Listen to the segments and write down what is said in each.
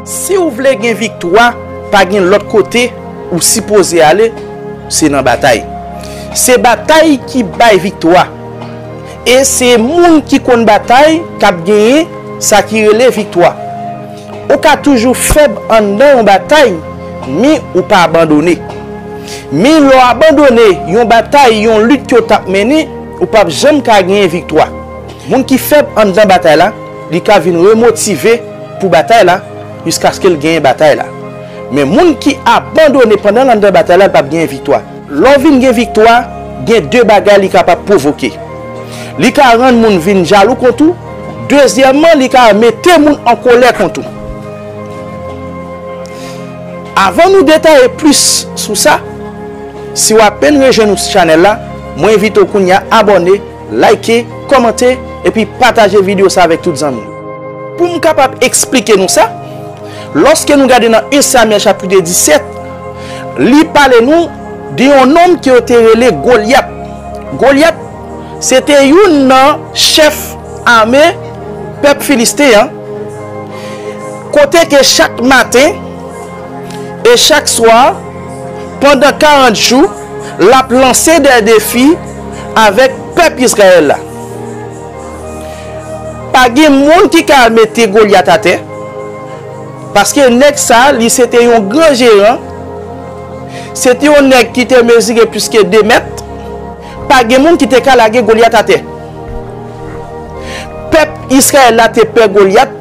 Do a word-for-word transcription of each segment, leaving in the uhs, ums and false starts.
Si w vle gen viktwa, pa gen lòt kote ou sipoze ale, se nan batay. Se batay ki bay viktwa. E se moun ki konn batay k ap genyen sa ki rele viktwa. Ou ka toujou fèb anndan yon batay, men ou pa abandone. Men lè w abandone yon batay, yon lit ke w t ap mennen, ou p ap janm ka genyen viktwa. Moun ki fèb anndan batay la, li ka vin remotive pou batay la, jiskaske l genyen batay la. Men moun ki abandone pandan l anndan batay la, li p ap genyen viktwa. Lè w vin gen viktwa, gen de bagay li kapab pwovoke. Li ka rann moun vin jalou kont ou. Dezyèmman, li ka mete moun an kolè kont ou. Avan nou detaye plis sou sa, si w apèn rejwenn nou sou chanèl la, mwen envite w kounye a abòne, like, kòmante, epi pataje videyo sa avèk tout zanmi w. Pou m kapab eksplike nou sa, lòske nou gade nan en Samyèl chapit disèt, li pale nou de yon nonm ke yo te rele Golyat. Golyat, se te youn nan chèf ame pèp Filisten an, kote ke chak maten e chak swa, pandan karant jou, l ap lanse de defi avèk pèp Izrayèl la. Pa gen moun ki ka mete Golyat atè, paske nèg sa, li se te yon gran jeran, se te yon nèg ki te mezire plis ke de mèt, pa gen moun ki te ka lage Golyat atè. Pèp Izrayèl la te pè Golyat,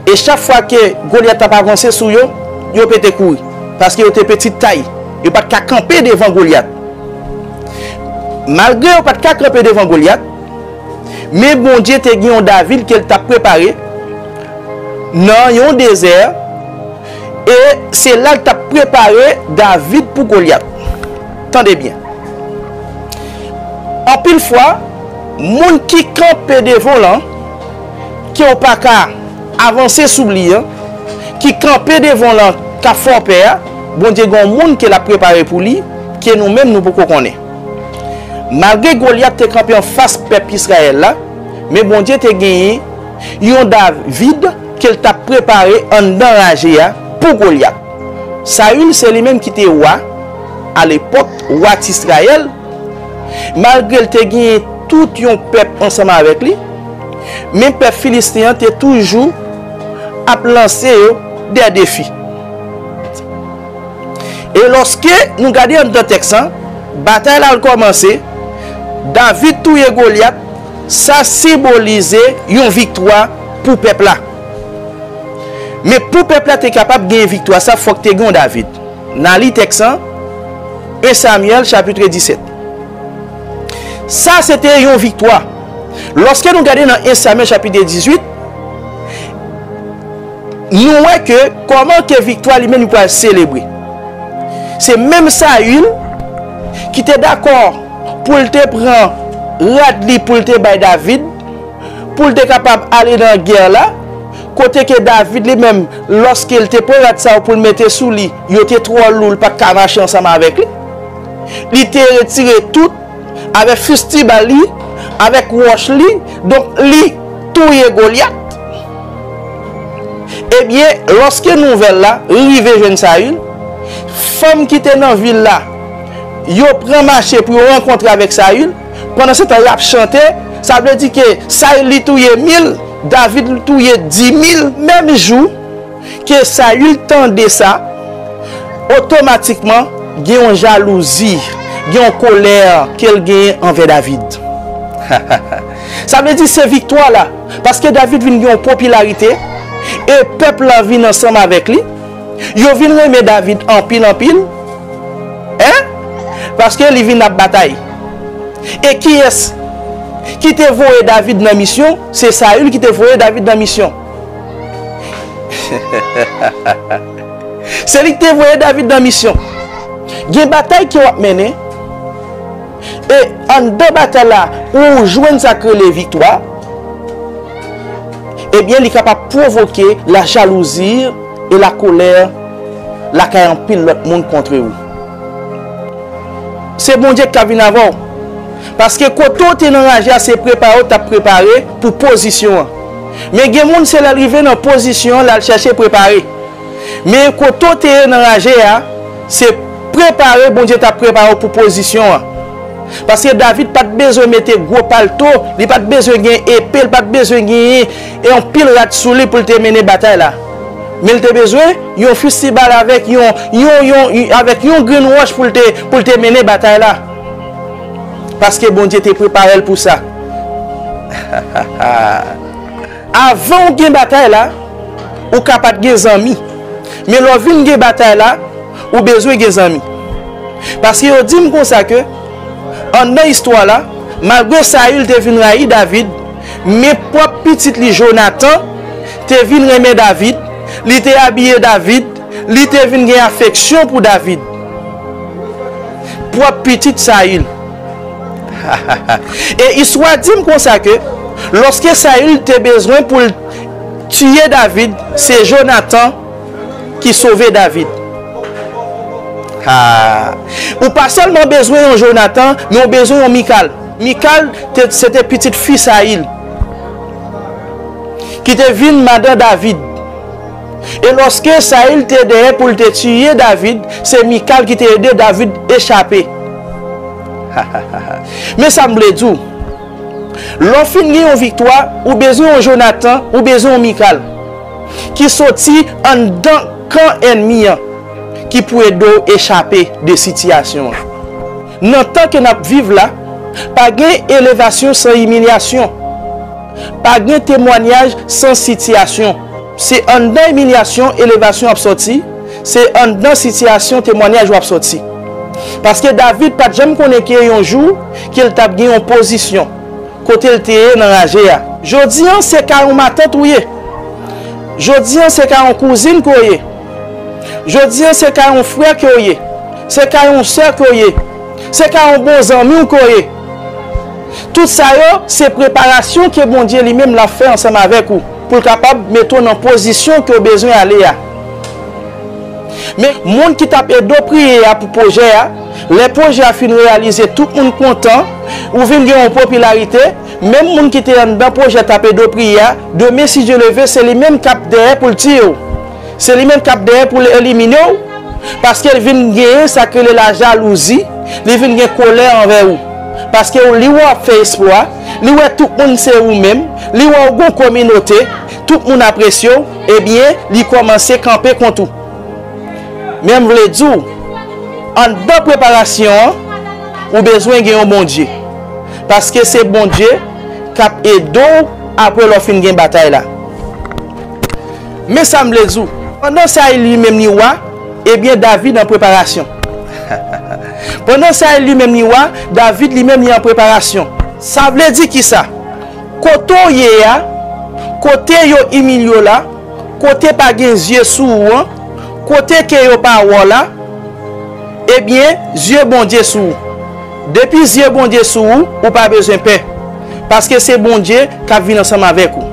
e chak fwa ke Golyat t ap avanse sou yo, yo pete kouri, paske yo te pitit tay, yo pa t ka kanpe devan Golyat. Malgre yo pa t ka kanpe devan Golyat, men Bondye te gen yon David ke l t ap prepare nan yon dezè, e se la l t ap prepare David pou Golyat. Tande byen. Anpil fwa, moun ki kanpe devan w lan, ke w pa ka avanse sou li an, ki kanpe devan w lan, k ap fè w pè a, Bondye gen yon moun ke l ap prepare pou li, ke nou menm nou poko konnen. Malgre Golyat te kanpe anfas pèp Izrayèl la, men Bondye te genyen yon David ke l t ap prepare anndan raje a pou Golyat. Sayil se li menm ki te wa alepòk, wa t Izrayèl. Malgre l te genyen tout yon pèp ansanm avèk li, men pèp Filisten an te toujou ap lanse yo de defi. E lòske nou gade anndan tèks lan, batay la al kòmanse, David touye Golyat, sa senbolize yon viktwa pou pèp la. Men pou pèp la te kapab gen viktwa sa, fòk te gen yon David. N a li tèks lan, en Samyèl chapit disèt. Sa se te yon viktwa. Lòske nou gade nan en Samyèl chapit dizuit, nou wè ke kòman ke viktwa li menm li pral selebre. Se menm Sayil ki te dakò pou l te pran rad li pou l te bay David, pou l te kapab ale nan gè la, kote ke David li menm, lòske l te pran rad sa yo pou l mete sou li, yo te twò lou, l pa t ka mache ansanm avèk li. Li te retire tout, avèk fistibal li, avèk wòch li, donk li touye Golyat. Ebyen, lòske nouvèl la rive jwenn Sayil, fanm ki te nan vil la, yo pran mache pou yo rankontre avèk Sayil, pandan se tan y ap chante, sa vle di ke Sayil li touye mil, David li touye di mil, menm jou ke Sayil tande sa, otomatikman, gen yon jalouzi, gen yon kolè ke l genyen anvè David. Sa vle di se viktwa la, paske David vin gen yon popilarite, e pèp la vin ansanm avèk li, yo vin renmen David anpil, anpil, en? Paske li vin ap batay. E kiyès ki te voye David nan misyon? Se Sayil ki te voye David nan misyon. Se li ki te voye David nan misyon. Gen batay ke w ap mennen, e anndan batay la, ou jwenn sa k rele viktwa, ebyen, li kapab pwovoke la jalouzi e la kolè lakay anpil lòt moun kontre ou. Se Bondye k ap vin avè w. Paske kote w te nan raje a, se prepare w t ap prepare pou pozisyon an. Men gen moun, se lè l rive nan pozisyon an, l al chèche prepare. Men kote w te ye nan raje a, se prepare Bondye t ap prepare w pou pozisyon an. Paske David pa t bezwen mete gwo palto, li pa t bezwen gen epe, li pa t bezwen genyen yon pil rad sou li pou l te mennen batay la. Men l te bezwen yon fistibal avèk yon, yon, yon, avèk yon grenn wòch pou l te, pou l te mennen batay la. Paske Bondye te prepare l pou sa. Avan w gen batay la, ou ka pa t gen zanmi. Men lè w vin gen batay la, ou bezwen gen zanmi. Paske yo di m konsa ke, anndan istwa la, malgre Sayil te vin rayi David, men pwòp pitit li Jonatan te vin renmen David, li te abiye David, li te vin gen afeksyon pou David. Pwòp pitit Sayil. E istwa di m konsa ke, lòske Sayil te bezwen pou l tiye David, se Jonatan ki sove David. Ha! Ou pa sèlman bezwen yon Jonatan, men ou bezwen yon Mikal. Mikal, te, se te pitit fi Sayil, ki te vin madan David. E lòske Sayil te dèyè pou l te tiye David, se Mikal ki te ede David echape. Men sa m vle di w, lè w fin gen yon viktwa, ou bezwen yon Jonatan, ou bezwen yon Mikal, ki soti anndan kan ènmi an, ki pou ede w echape de sitiyasyon an. Nan tan ke n ap viv la, pa gen elevasyon san imilyasyon. Pa gen temwanyaj san sitiyasyon. Se anndan imilyasyon elevasyon ap sòti, se anndan sitiyasyon temwanyaj w ap sòti. Paske David pa t janm konnen ke yon jou ke l t ap gen yon pozisyon kote l te ye nan raje a. Jodi an, se ka yon matant ou ye. Jodi an, se ka yon kouzin ke w ye. Jodi an, se ka yon frè ke w ye. Se ka yon sè ke w ye. Se ka yon bon zanmi w ke w ye. Tout sa yo, se preparasyon ke Bondye li menm l ap fè ansanm avèk ou, pou l kapab mete w nan pozisyon ke w bezwen ale a. Men, moun ki t ap ede w priye a pou pwojè a, lè pwojè a fin reyalize, tout moun kontan, ou vin gen yon popilarite, menm moun ki te anndan pwojè t ap ede w priye a, demen, si Dye le ve, se li menm k ap dèyè pou l tiye w. Se li menm k ap dèyè pou l elimine w, paske l vin genyen sa k rele lajalouzi, li vin gen kolè anvè ou. Paske li wè w ap fè espò a, li wè tout moun se ou menm, li wè w gon kominote, tout moun apresye w, ebyen, li kòmanse kanpe kont ou. Men m vle di w, anndan preparasyon an, ou bezwen gen yon Bondye. Paske se Bondye k ap ede w apre lè w fin gen batay la. Men sa m vle di w, pandan Sayil li menm li wa, ebyen David an preparasyon. Pandan Sayil li menm li wa, David li menm li an preparasyon. Sa vle di kisa? Kote w ye a, kote yo imilye w la, kote pa gen zye sou ou an, kote ke yo pa wè w la, ebyen, zye Bondye sou ou. Depi zye Bondye sou ou, ou pa bezwen pè. Paske se Bondye k ap vin ansanm avèk ou.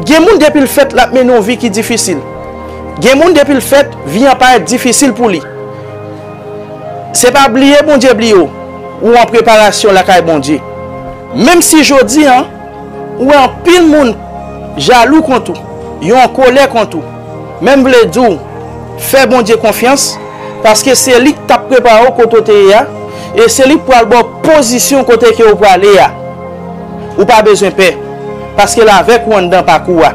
Gen moun depi l fèt l ap mennen yon vi ki difisil. Gen moun depi l fèt, vi an parèt difisil pou li. Se pa bliye Bondye bliye w, ou an preparasyon lakay Bondye. Menm si jodi an, ou wè anpil moun jalou kont ou, yo an kolè kont ou, men m vle di w, fè Bondye konfyans, paske se li k t ap prepare w kote w te ye a, e se li k pral ba w pozisyon kote ke w prale a. Ou pa bezwen pè, paske l avèk ou anndan pakou a.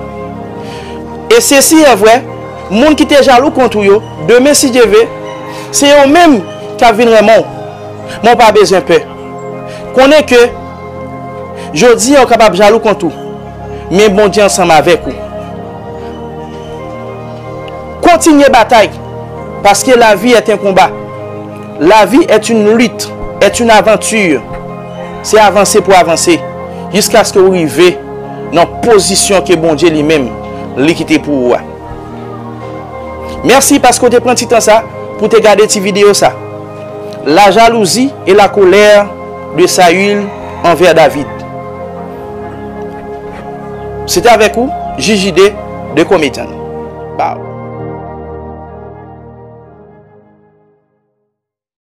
E sesi è vrè, moun ki te jalou kont ou yo, demen si Dye ve, se yo menm k ap vin renmen w. Men w pa bezwen pè. Konnen ke jodi a yo kapab jalou kont ou, men Bondye ansanm avèk ou. Kontinye batay, paske la vie est un combat. La vie est une lutte, est une aventure. Se avanse pou avanse, jiskaske w rive nan pozisyon ke Bondye li menm, li kite pou ou a. Mèsi paske w te pran ti tan sa pou te gade ti videyo sa. La jalousie et la colère de Saül envers David. Se te avèk ou, J J D de Kometan. Bye.